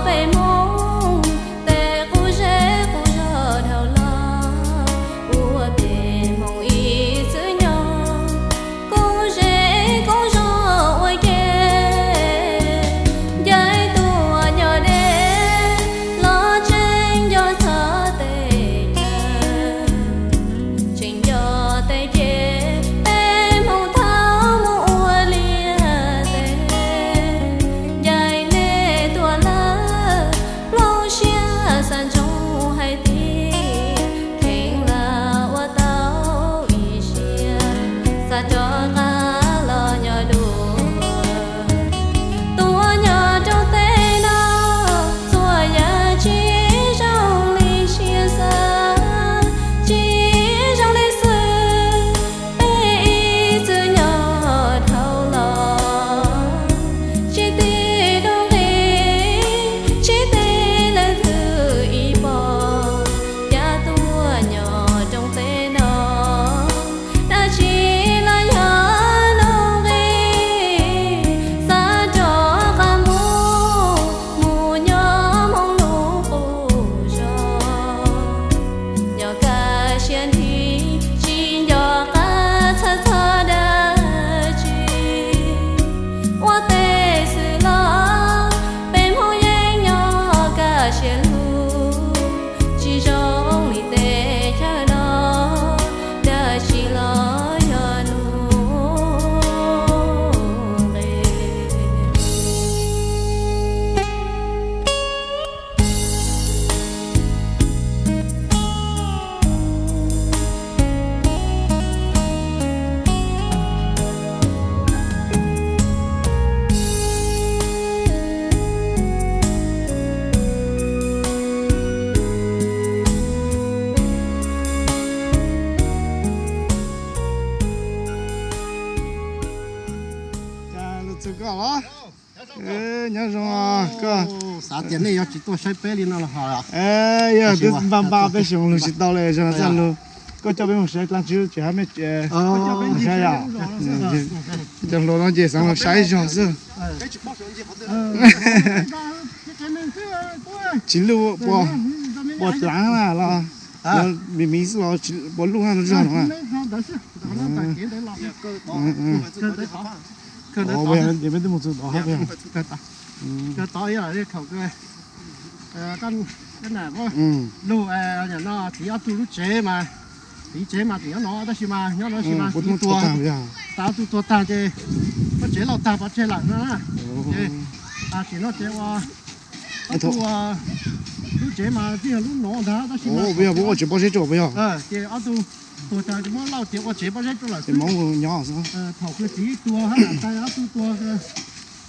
Peb Hmoob tej qub zej qub zog dhau los, ua peb Hmoob ib txwm nyob, qub zej qub zog ua ke, ncaim tuaj nyob deb los tseem nco txog tej chaw, tseem nco tej kev peb Hmoob thaum mus ua liaj teb, ncaim nej tuaj lawm, plooj siab xav ntsoov hais tias kheev lam ua tau ib siab, xav rov qab los nyob dua. Tuaj nyob rau tej no, txhua yam tsis zoo li siab xav, tsis zoo li xwb. Peb ib txwm nyob dhau los, tsis tiv rau nqi, tsis tiv leej twg ib pom, cas tuaj nyob rau tej no, dab tsi los yog nuj nqis, xav rov qab mus, mus nyob Hmoob lub qub zog. Nyob kaj siab nthi, tsis nco qab txhawj txog dab tsi, ua tej xwm los peb Hmoob yeej nyob kaj siab lug, tsis zoo li tej chaw no, dab tsi los yog nuj nqis. Cas lug txug koj los? Nyob zoo koj. Xav tias nej yuav tsis tuaj saib peb li no los ho. Yog twb npaj npaj peb xyoo lug tsis tau li, zoo no txaj lug. Koj coj peb mus saib dlaab tsi tsis hab mej saib yom? Cov hluas no ces xaav lug saib zog xwb. Tsis luj, puas dlaav na los, miv miv xwb los puas luj na, zog no na. Peb twb mus txug tod hab. Lug no txiv ob tug lub tsev mas, txiv tsev mas tseem nyob no tab sis mas nyob no sis mas txiv tuag, tas ob tug tuag tag ces lub tsev loj tag pov tseg lawm no na. Ces tam sim no ces ua ob tug lub tsev mas twb yog lub no ntag tab sis mas puas yog ua tsev pob zeb rau puas yog? Ces ob tug tuag tag ces muab lauj ces ua tsev pob zeb rau lawm xwb. Thaum kws txiv tuag hab, ob tug tuag,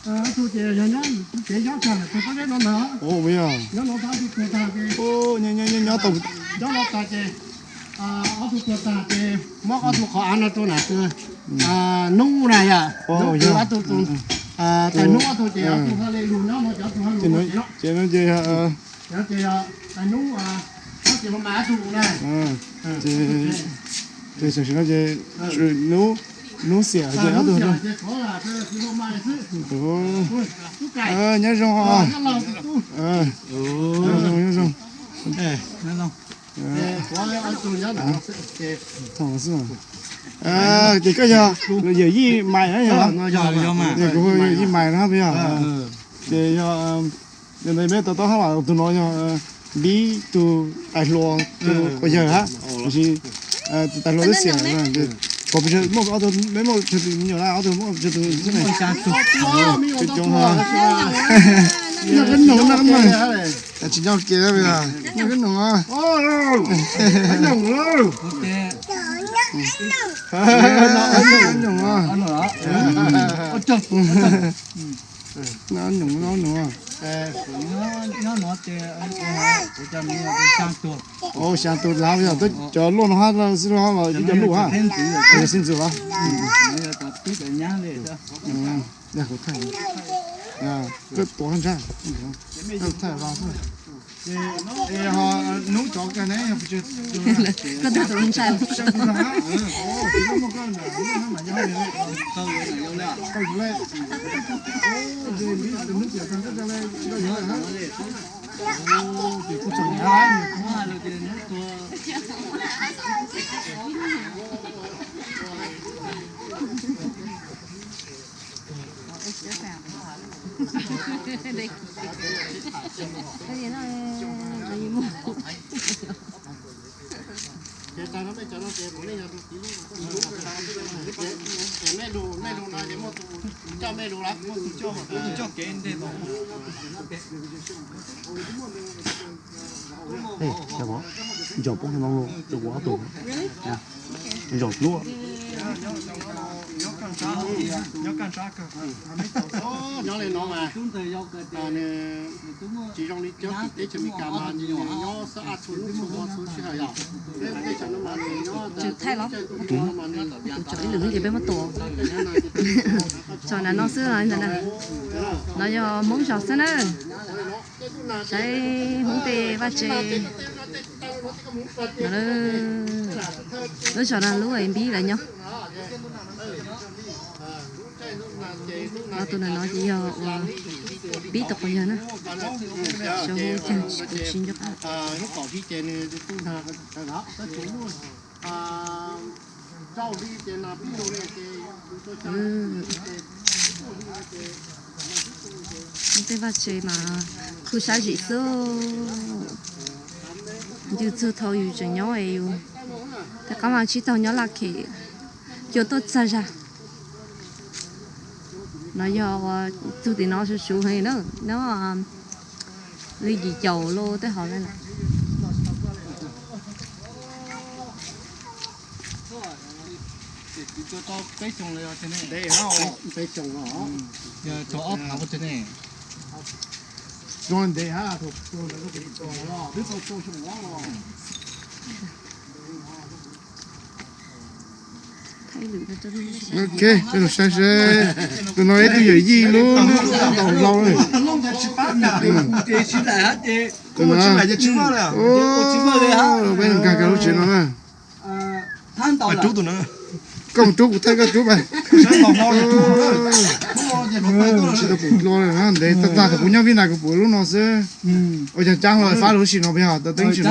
ob tug ces yog nyob tsev nyob tag lawm tug pob zeb no ntag. Nyob no tag ob tug tuag tag ces, nyob no tag ces ob tug tuag tag ces muab ob tug qhov av no rau nam kws Nub na yom. Nub kws ob tug, tais Nub ob tug ces ob tug hab le lug nyob no ces ob tug hab lug ua tsev no. Ces no ces tais Nub, ces hluas mais ob tug na. Ces tam sim no ces Nub, Nub Xiam ces ob tug. Nyob zoo os. Nyob zoo, nyob zoo. Ces koj yog yawm yij mais na yog? Kuv yawm yij mais na puas yog? Ces yog ntawd peb to taub hab mas tug no yog Npib tug tais hluas tus quas yawg hab, tiam sis tus tais hluas twb xiam. Peb muaj ob tug me nyuam na, ob tug muaj tsawg tus xwb ne? Coob coob hab. Noj qab noog na, tsis nyob kev na, noj qab noog. Noj qab noog. Noj qab noog. Xyaa tug lawm yog cov luaj no hab xwb los cov luaj hab, cov xib ntxwv los? Koj tuav ntsab, koj thaij los xwb. Ces ho nub cov kag ne, yog pes tsawg tus? Koj twb tus ntshai. Tsawg tus no hab? Tsis muaj koj ntawm no mas nyob li. Ces nub tias tag nrho le, koj yuav hab. Ces kuj txom nyem hab. Ces tag no mej cov no ces mus nej yog tus tiv lub, mej lug, mej lug no ces muaj tus coj mej lug lawm, muaj tus coj, muaj tus coj kev ntej. Ntsaum poob no rau kuv ob tug. Ntsaum luaj. Nyob li no mas nws tsis zoo li cov tim teb chaws Amelikas mas nws nyob xab ab txhua hnub txhua hmo txhua sij hawm yom. Peb teb chaws no mas nws nyob tsis thaij los. Tso ib lwm hnub ces peb muab tua. Tso nram no xwb los ntag na. No yog Hmoob zos xwb na. Saib Hmoob tej vaj tse. No, lub zos no lub npib lawv nyob. No tus na no ces yog uas npib tus quas yawg na. Xyov hu cas kuv tsis nco qab. Tej vaj tse mas kuj sab zim xwb. Yus txug thaum yus tseem nyob es yus tej qab mas tsis tau nyob laj khem, cua tuaj txag zag. No yog ua txug tim no suv suv heev na, nyob li yim caum lub tej hauv na. Ok, peb los saib seb tus no ib tug yawm yij lub ntaus hlau. Peb nkag kiag lub tsev no na. Koj mus rub kuv thaij koj rub mas. Tsis tau pum dlua li na, ntev tag tag thaum kuv nyob Vib Nais kuv pum lub no xwb. Ua cas caab hlo fab lub sim no peb ho tau teeb tsim no.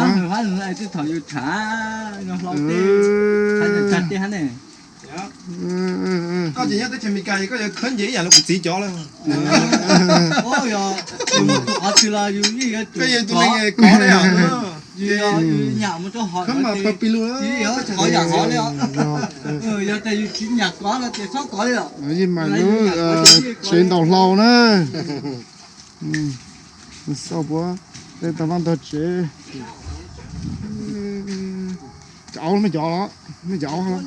Koj ces nyob teb chaws Amelikas koj yuav khawb nce ib yam li kuv txiv cov lawm. Koj yog tus neeg kov li os. Khawb mas pawg pig lug. Yog tias yus tsis nyam kov no ces txhob kov li os. Yeej mas lub tsev ntaus hlau na. Xauj puab tej tau vaj ntog tsev. Cov aub mej cov los, mej cov aub los,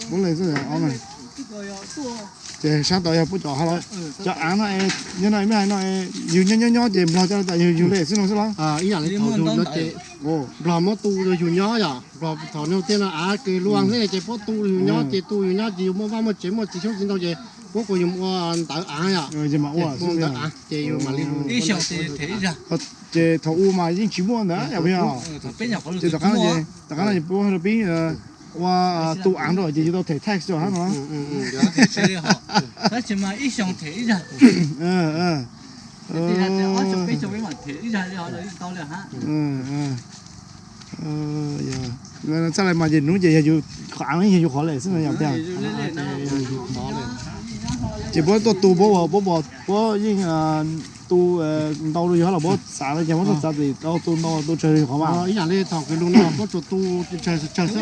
puab le xwb cov aub na. Ces sab tod yog puab cov hab los. Cov aav no, nyob no mej hais no, yus nyob nyob nyob ces nplog coj tas yug yug le xwb no xwb los. Ib yam li thaum yug no ces nplog muab tu yug nyob yom, nplog thaum nug tiag no av kws luaj xwb ces puab tu yug nyob ces tu yug nyob ces yug muaj vaj muaj tsev muaj txiv xyoob txiv ntoo ces puab kuj yug ua ntawv aav yom, ua ntawv aav ces yug mam li. Ces thaum u mas yeej tsis muaj ntawd yog, ces tom qab no ces puab rau peb ua tu aav rau ces yug tau them tax rau hab no. Tab sis mas ib xyoos them ib zag. Txhaj le mas ces nub ces yog yus qhov aav yog yus qhov lem xwb no yog tiag. Ces puab tuaj tu puab, puab yeej tu ntau rau yus hab los puab xav li cas puab tuaj xav tau tu ntau tu tsawg yus qhov mas. Ib yam li thaum kws lug no puab tsuas tu tsawg tsawg xwb,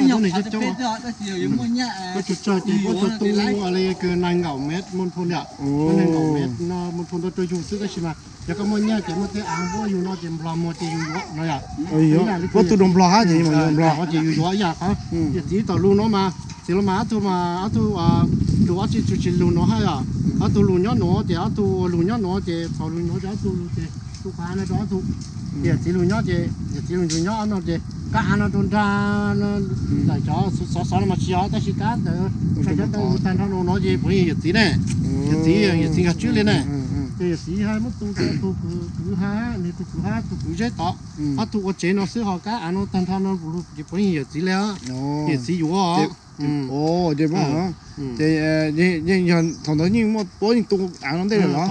puab tsuas tsawg ces puab tsuas tu li kws nees nkaum mev muaj phu yom, nees nkaum mev no muaj phu ntau rau yus xwb tab sis mas yog koj muaj nyaj ces muaj tej aav puab yug no ces nplog muag ces yus yuav no yom. Puab tu rau nplog hab ces yus yuav nplog ces yus yuav ib yam qhov. Yawm txiv thaum lug no mas txiv los mas ob tug mas ob tug lug ob tsi tsis lug no hab yom, ob tug lug nyob nuav ces ob tug lug nyob nuav ces thaum lug nuav ces ob tug lug ces tu qhov no rau ob tug. Yawm txiv lug nyob ces yawm txiv lug nyob no ces kab aav no rau nrag, cov xov xov no mas tsis yog tab sis kab ntawd tag nrho no ces puav yawm txiv ne, yawm txiv, yawm txiv nkag tswb li ne. Ces yawm txiv hais muab tu rau tus kwv hab, nws tus kwv hab tus kwv zeb tod, ob tug ua tsev no xwb, ho kab av no tag nrho no lug ces puav leej yawm txiv le, yawm txiv yuav. Ces yog thaum ntawd yeej muaj puab yeej tu av no ntej lawm los?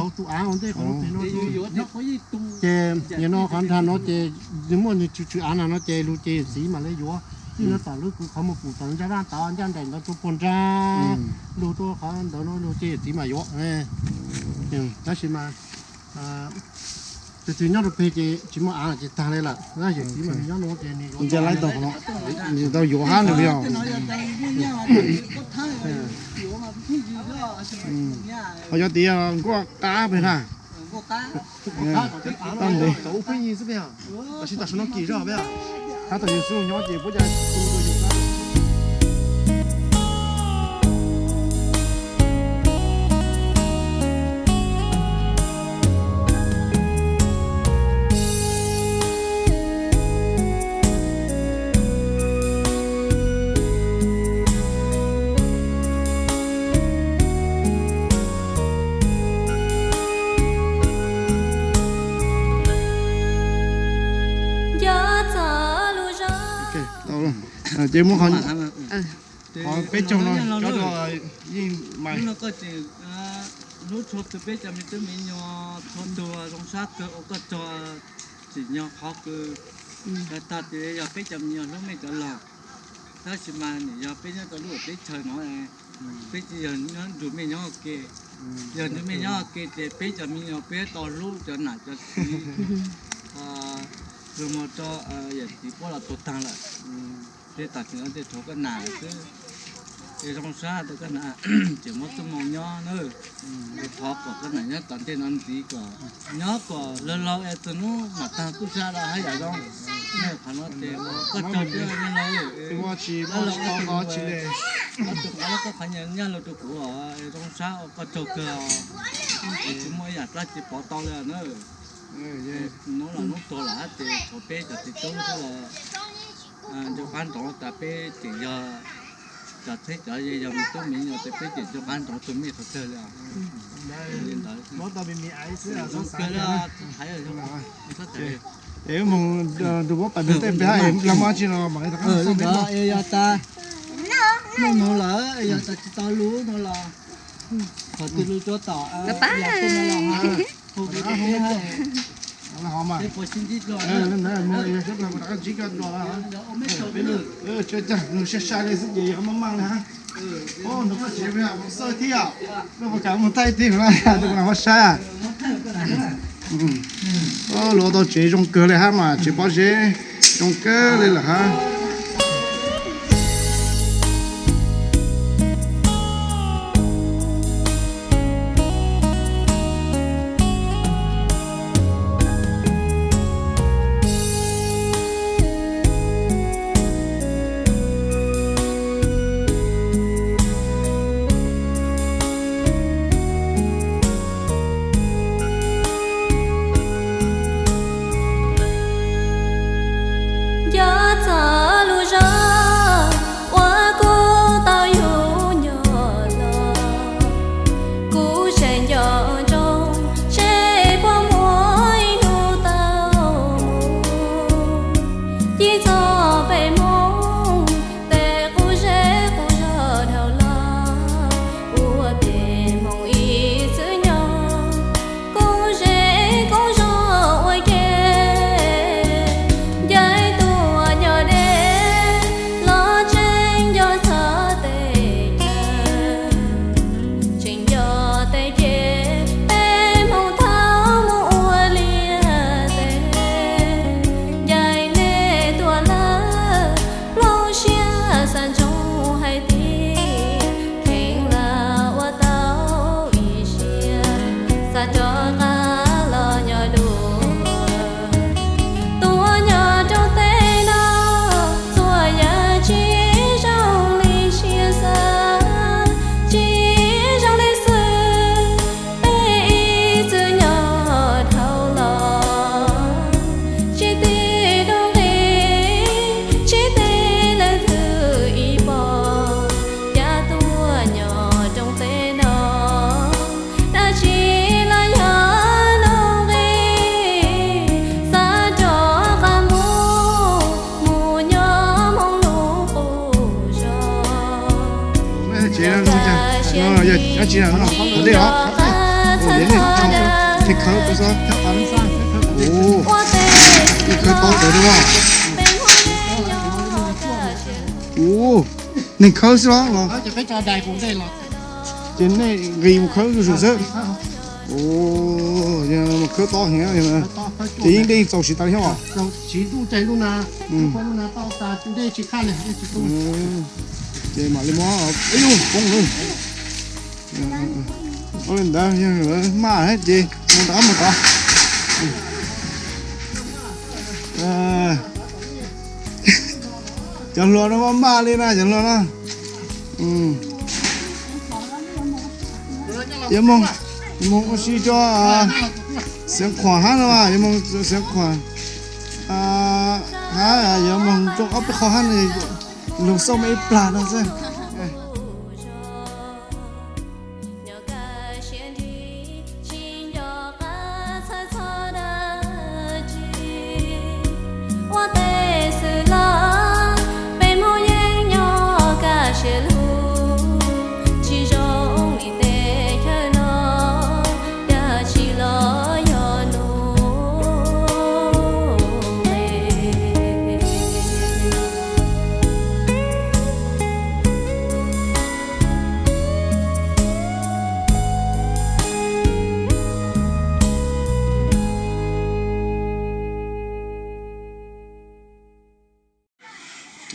Ces nim no qhov nrag no ces nws muaj nws tsw tsw av na no ces lug ces yawm txiv mam le yuav. Txij no tom lub kwv qhov muag pum tom ncaj vaj tod ncaj nraim ntawd rau puag nrag, lug rau qhov ntawd no lug ces yawm txiv mam yuav. Tab sis mas tus twg nyob rau pem ces tsis muaj av ces tag li lawm, yawm txiv mas nws nyob no ces nws yuav tau yuav hab nws yog. Ho yog tias nkuaj qab pem na. Tau ntev, tam sim no kis zog peb, hab thaum yus xub nyob ces puab ca tu rau yus qab. Ces muab qhov peb caug no coj rau yeej mais. Hnub no koj tseem hlub tshua txog peb cov me tub me nyuam, txhua tug zoo sab kawg ua koj tsaug tsim nyog qhov kws tag tias yog peb cov me nyuam hlub mej cov laug. Tab sis mas nim yog peb nyob rau lub teb chaws no, peb tsis yog nyob nrug mej nyob ua ke. Yog nrug mej nyob ua ke ces peb cov me nyuam peb tau hlub cov nam cov txiv, lug moog rau yawm txiv puab los tuag taag lawm. Ces tam sim no ces tshuav koj nam xwb. Ces zoo sab rau koj nam, tseem muab txuj moo nyob na. Ces thov kom koj nam nyob tom ntej no ntxiv kom nyob kom laug laug es txug hnub mam taag txuj sa los hab yam zoo. Qhov no ces koj tsaug kawg nyob laug. Ob tug qhov no koj qhov nyuag nyaj lug rau kuv os, zoo sab ua koj tsaug kawg os. Es tsis muaj ib yam dlaab tsi pov tau li na. Hnub los hnub tuag lawm hab ces tshuav peb cov txiv tub xwb los nco qab nrov tas peb ces yog cov txheeb cov ze yog me tub me nyuam ces peb ces nco qab nrov tug mej qhov kawg li os. Li ntawd. Zoo kawg li os. Es wb moog nrug puab pais moog tej pem hab es lug muab dlaab tsi no mam li rov qab. Li ntawd es yog tas mej moog lawm es yog tas tsis tau lug no los qhov twg lug rua tom yam tej no los hu peb hab. Ntsib koj dlua, nug sai sai li xwb ces yog maj maj li hab. Nrug koj tsev moog xwb thiab, koj puas kam moog thaij tig na, tus kuv lam muab saib. Luag tau tsev zoo kawg li hab mas tsev pob zeb zoo kawg li lawm hab. Nco txog Dab tsi no? Qhov dej los? Ua li nej tso, nej khawb tau xwb. Ua, nej khawb tau tawv dua. Ua, nej khawb xwb los? Ces nej nqis mus khawb zuj zus xwb. Ua, yog mus khawb tob heev, ces yeej dej txaus siv tas li thiab os. Ces mam li muab, poob lawm. Ua li ntawd yog lawv maj thiab ces mus rov qab mus tod. Cov hluas no maj maj li na cov hluas no. Yuav moog, moog ua si rua Xeev Khuam hab no, yuav moog Xeev Khuam hab, yuav moog rua ob peb qho hab no, lug xauj mej ib plag no xwb.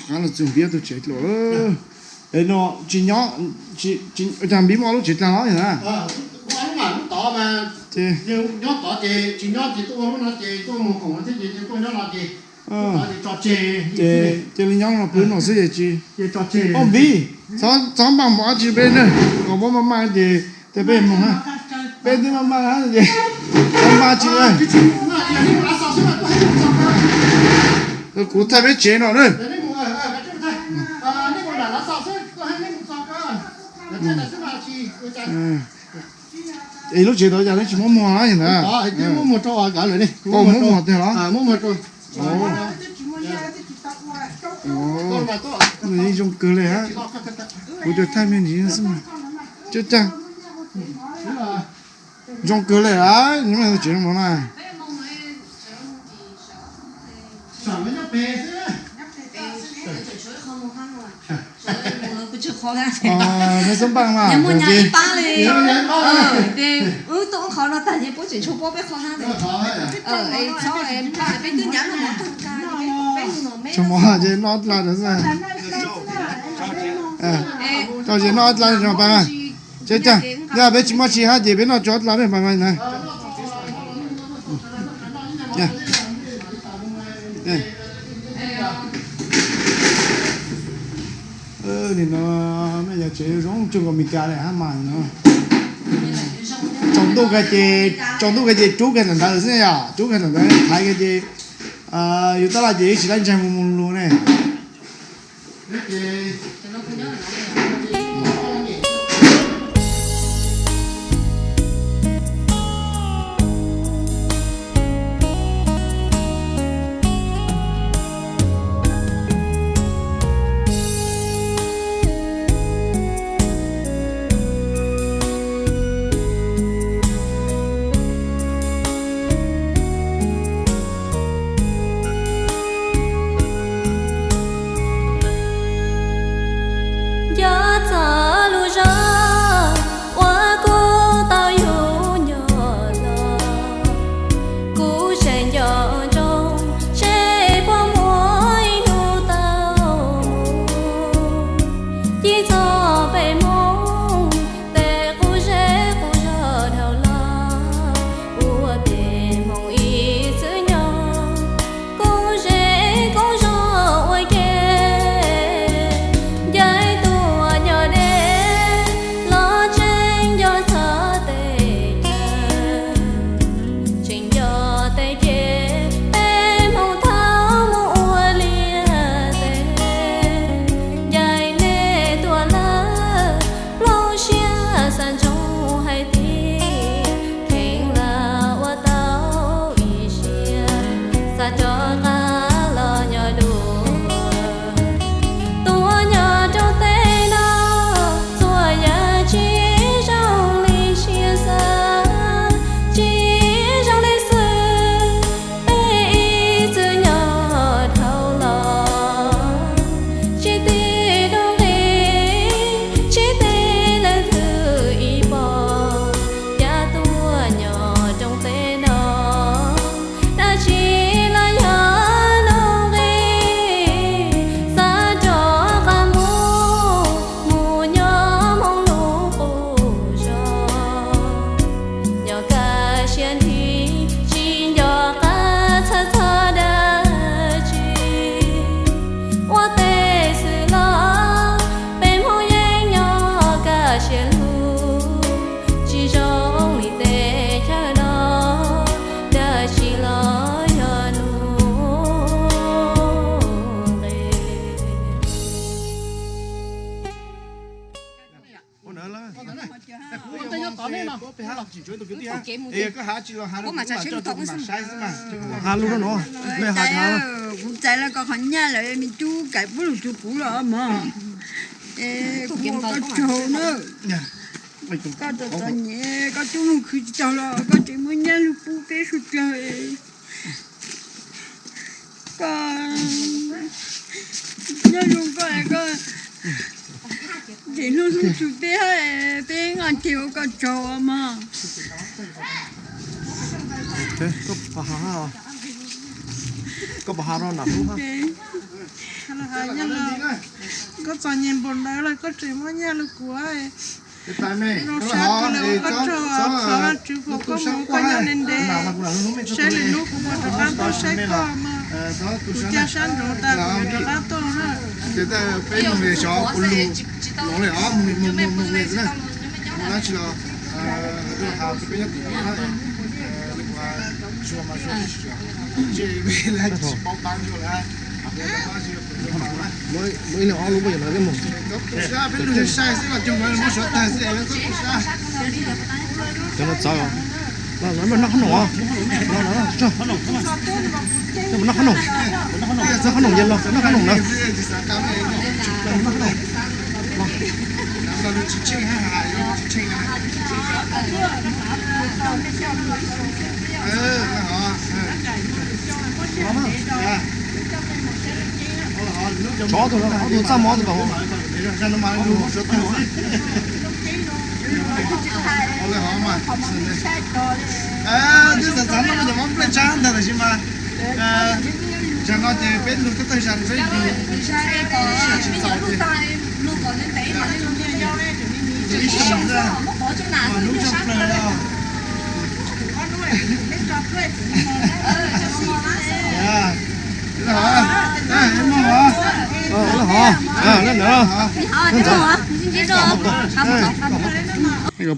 Rov qab los txug npiab tug tsev dlua. No tsis nyob, cas npiab muaj ob lub tsev dlaag los na? Nyob tod ces tsis nyob ces tuaj ua lub no ces tuaj mus khoom no thiab ces tuaj nyob no ces, ces cia li nyob no pw no xwb ces tsis. Ob npib, txhob npaj mov dab tsi peb na, kom muab maj maj ces tes peb moog na. Peb twb maj maj ces txhob npaj tsi. Kuv thaij peb tsev no na. Es lub tsev tod cas neb tsis muab muag na? Koj muab muag tiag los? Nws yeej zoo kawg li hab. Kuv cov thaij me ntsis xwb mas. Cov cas zoo kawg li a, tsev zoo no na. Neb xub npaj mas ces wb tuaj qhov no tag ces puab tseem tshuav puab peb qho hab. Txhob peb twb nyav mov tag, peb mus no me. Tso mov ces noj dlaab xwb. Tso ces noj dlaab tso pab. Ces cas yog peb tsis muaj tsi hab ces peb noj tso dlaab peb pab na. Nim no nej cov tsev zoo tsuag nkaus Meskas li hab mas no. Tsaus ntuj kawg ces, tsaus ntuj kawg ces rub kawg ntawm ntawd xwb yom, rub kawg ntawm ntawd thaiv kawg ces yus tab laj ces ib tsis laib ntseeg mus mus lug ne. Nco txog lub zog uas kuv tau yug nco los, kuv tseem nco ntsoov seb puas muaj ib hnub tau mus. Ci txog peb Hmoob tej qub zej qub zog dhau los, ua peb Hmoob ib txwm nyob, koob zej koob zog ua ke, ncaim tuaj nyob deb los tseem nco txog tej chaw, tseem nco tej kev peb Hmoob thaum mus ua liaj teb, ncaim nej tuaj lawm, plooj siab xav ntsoov hais tias kheev lam ua tau ib siab, xav rov qab los nyob dua. Tuaj nyob rau tej no txhua yam tsis zoo Koj has tsis los has rau kuv mas, koj tso rau kuv mam saib xwb mas. Has lus rau no, mej has. Kuv txais los koj qhov nyaj lawm, me tub kaim puab lug rau kuv los mog. Es kuv ua koj tsaug na. Koj txom txom nyem, koj tub mus khwv tsis tau los koj tseem muab nyaj lug pub peb suav dlawg. Koj nyob zoo koj, koj tseem hlub hlub tshua peb, peb nqa ceg ua koj tsaug mog. Koj pom has no nam hlub. Koj txom nyem npaum ntawd los koj tseem muab nyaj lug kuv. Zoo sab kawg li, ua koj tsaug, thov Vajtswv foom koob hmoov koj nyob ntev ntev. Saib lwm hnub kuv mam rov qab tuaj saib koj mog. Kuv caj sab nraud tas kuv mam rov qab tuaj na. Muaj ib leeg ob lub poj yawm lawv mus. Cov no txawv, no no noj qhob noom, noj qhob noom, noj qhob noom, noj qhob noom na. Tsov tus, ob tug txaj muag tus kom. Twb xav xav noj cov mov nplej tsab ntag tab sis mas zaum no ces peb lug tawg tawg zag peb lug tsis txaus ces ib xyoos mas hnub tshaj plaws los.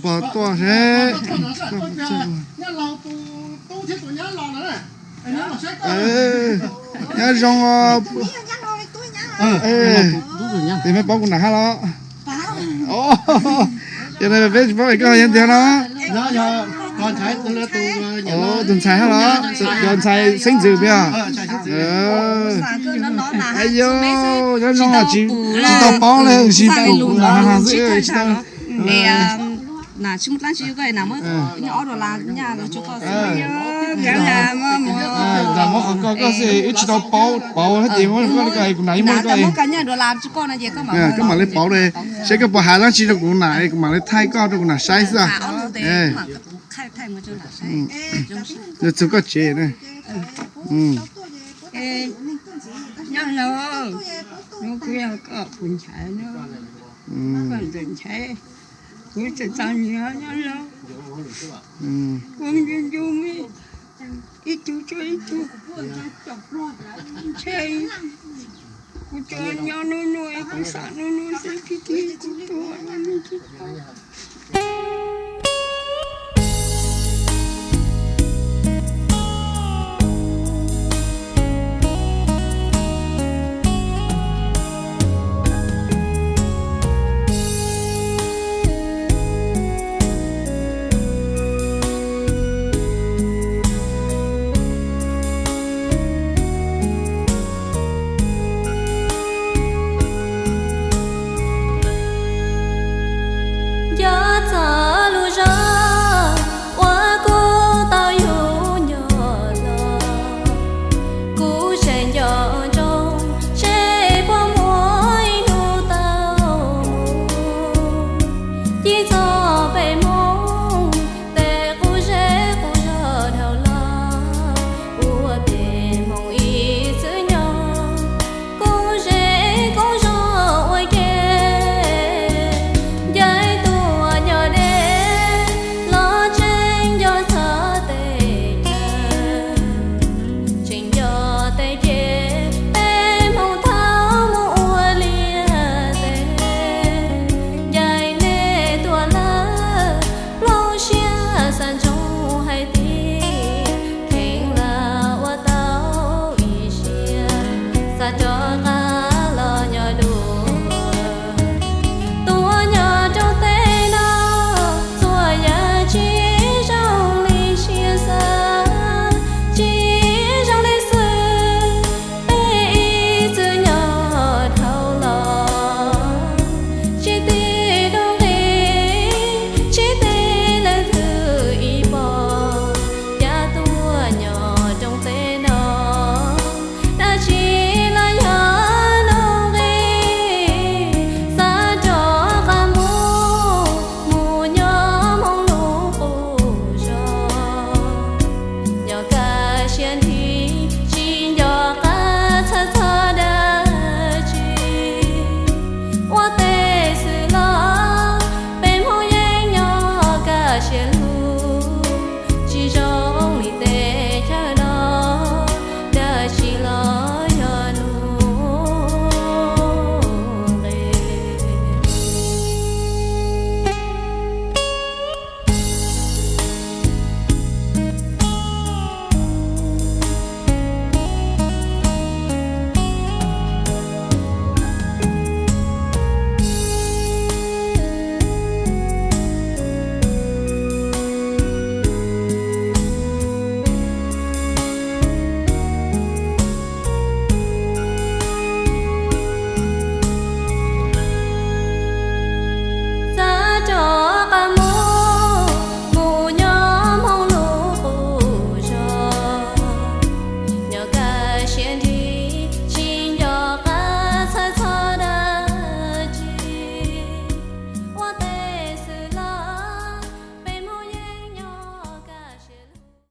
Pog tuaj seb. Nyob zoo. Tes mej paub kuv nam hab los? Ces peb tsis paub koj yog tiag no. Tus ntxhais hab los? Cov ntxhais xeeb ntxwv peb os. Yog nyob zoo tsis tau paub le, tsis paub kuv nam xwb tsis tau. Ntshe muaj dlaab tsi, ob dollar nyaj los rau koj xwb. Nram muab qhov koj xwb, wb tsis tau paub, paub hab tes muab koj li ko, kuv nam yeej muab koj, koj mam li pauv le, seb koj puas has dlaab tsi rau kuv nam, kuv mam li thaij koj rau kuv nam saib xwb. Yog txug koj tsev na. Nyob zoo, kuv yog koj tus ntxhais, koj ntxhais, kuv tseem txom nyem nyob zoo, kuv nco nco mej ib tug tso ib tug, ntshe kuv tsuas nyob nub nua, kuv xav nub nua xwb, kuv tuag nub nua.